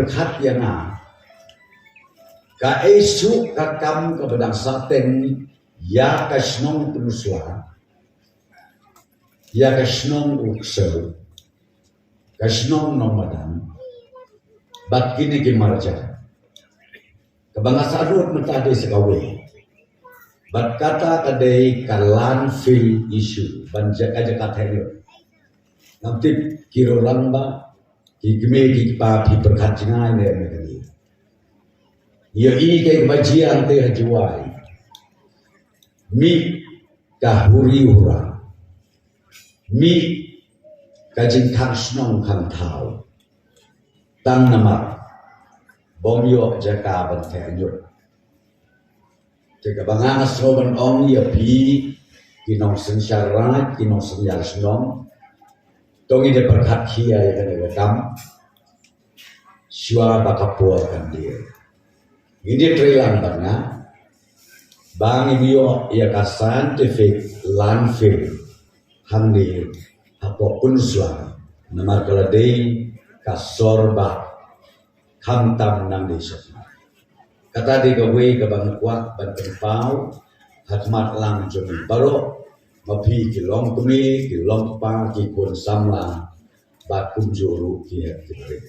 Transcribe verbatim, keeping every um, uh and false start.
pyrkhat ïa nga, kaei shuh ka kam kaba dang sah teng ïa ka shnong Pynursla, ïa ka shnong U Ksew, ka shnong Nongmadan, bad kine ki marjan. Kaba nga sah lut mynta dei sa kawei. Bad kata ka dei ka landfill issue, ban jaka jaka thaiñ. Ngam tip ki rangbah, ki kmie ki kpa, phi pyrkhat jngai ne em ne kane. Ïohi kaei kaba jia hangtei ha Jowai. Mih ka huri hura. Mih ka jingkhang shnong khang thaw. Tang namar bym ïoh jaka ban theh ñiut. Te kaba nga nga sngew ban ong ïa phi, ki nongsynshar raid, ki nongsynshar shnong, to ngin ïa pyrkhat khia ïa kane ka kam shuwa ba ka por kan dier. Ngin ïa trei lang bad nga ba ngin ïoh ïa ka scientific landfill hangne hapoh Pynursla, namar ka la dei ka sor ba khamtam nangne shakhmat. Kata dei kawei kaba nga kwah ban pynpaw ha khmat lang jong ngi baroh, ma phi ki longkmie, ki longkpa, ki khun samla, bad kumjuh ruh ki hep ki barit.